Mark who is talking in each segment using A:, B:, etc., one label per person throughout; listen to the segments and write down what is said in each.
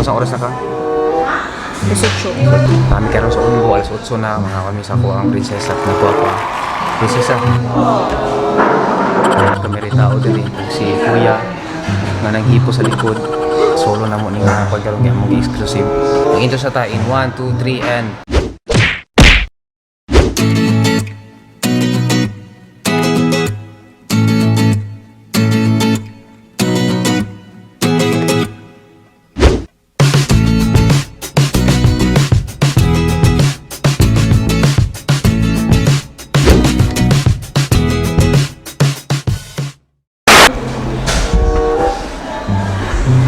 A: Sa oras na ka?
B: 18.
A: Kami karon sa Unbo, alas 8 na. Mga kami sa kuha ang prinsesa. Nakuha ko ang prinsesa. Kami rin tao diri. Si Kuya nga nanghipo sa likod. Solo na mo ni nga pagkaroon kaya mong exclusive. Ang intro sa ta in 1, 2, 3, and.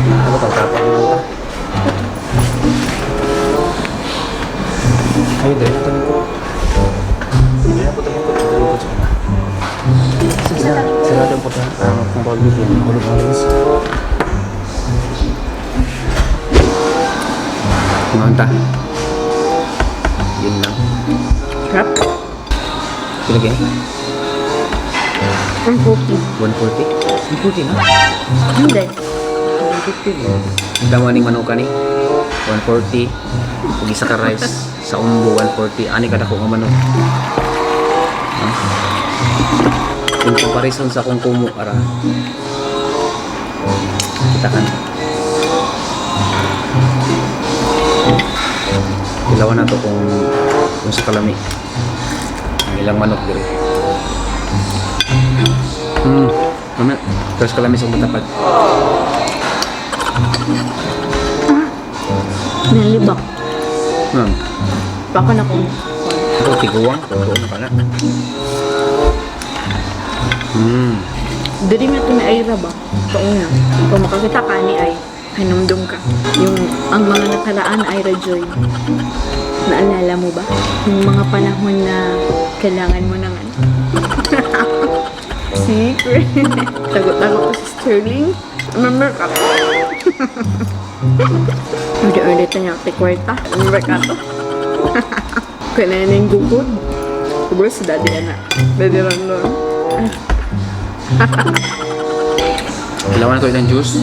A: Ano ka? Tapos mo ta. Ay, dahil na talikod. Dahil na po talikod. Talikod sa una. Sige na. Sarado ang puta. Ang kung bawal yun. Hulog ang lens. Kumanta. Yun lang.
B: Sarap.
A: Pila gani?
B: 140.
A: 140? 140 na?
B: Hindi.
A: 150. Ang dama ning manuka ni. 140. Ug isa ka rice sa Umbo 140. Ani kada ko nga manok. Ha? In comparison sa akong kumo ara. Kita kan. Tilawan na to kung sa kalami. Ang ilang manok diri. Mamaya, terus kalami sa matapad.
B: Nalibak. Baka na kung.
A: Ito, tiguang. Tuon ka na.
B: Diri na ito ni Ira ba? Ito una. Kung makakita ka ni Ay, hinumdum ka. Yung ang mga nakaraan, Ira Joy. Naalala mo ba? Yung mga panahon na kailangan mo ng ano? Secret. Tagot-tagot ko si Sterling. Remember ka to? Ulit-ulit na niya ako kwarta. Remember ka to? Kaya na yung gukod. Siguro si Daddy ana. Daddy Rondon.
A: Kailangan na to ilang juice.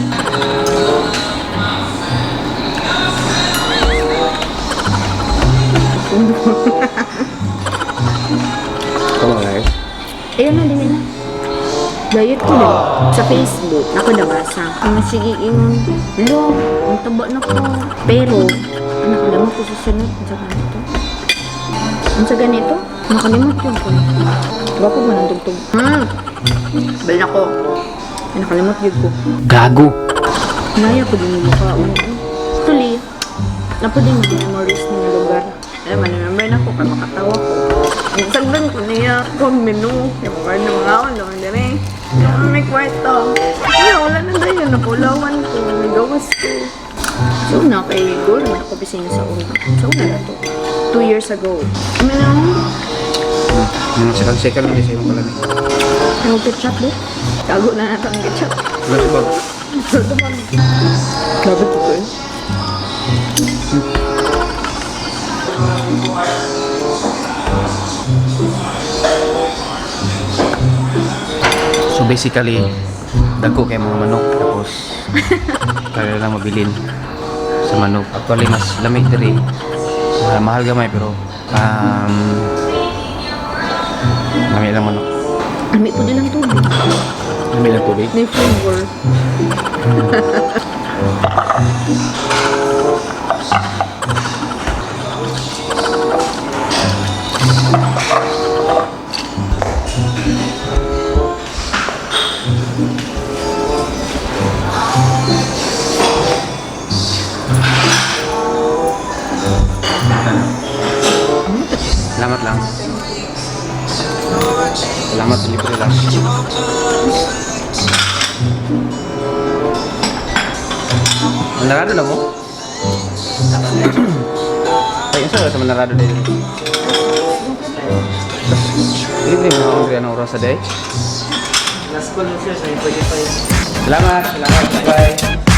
A: Come on, guys.
B: Ayun na, dili na. Diet ko din. Sa Facebook, ako nabasa. Ang sige ingon, lo, ang taba na ko. Pero, ang nakalimot ko sa sunod. Ang sa ganito. Ang sa ganito, nakalimot yun ko. Gwapo mo ng tugtog. Bal ako. Ang nakalimot yun ko.
A: Gago!
B: Naya ko din yung mukha. Oo. Actually, napo din yung memories ng lugar. Alam mo, remember na ko, kay makatawa ko. Sagdan ko niya, kung menu, yung mga ano, mga ano, dere. Yung may kwarto. Wala, wala na dahil, napulawan ko, nagawas ko. So una, kay Goro, may ako bising sa una. Sa una na to. 2 years ago. Ano na?
A: Mga second-second lang din sa imong kalami.
B: Ano ketchup, do? Tago na natin ang ketchup.
A: Wala sa bag.
B: Grabe to eh.
A: So basically, dagko kay mga manok tapos kaya lang mabilin sa manok. Actually, mas lamig diri. Mahal, mahal gamay pero lami lang manok.
B: Ami po din ang tubig.
A: Lami lang tubig.
B: May flavor.
A: Salamat lang. Salamat sa libre lang. Manarado na mo? Ay, unsa sa Manarado dito? Libre mo ang anong oras sa day?
C: Last call na sir, sa 45.
A: Salamat, salamat, bye.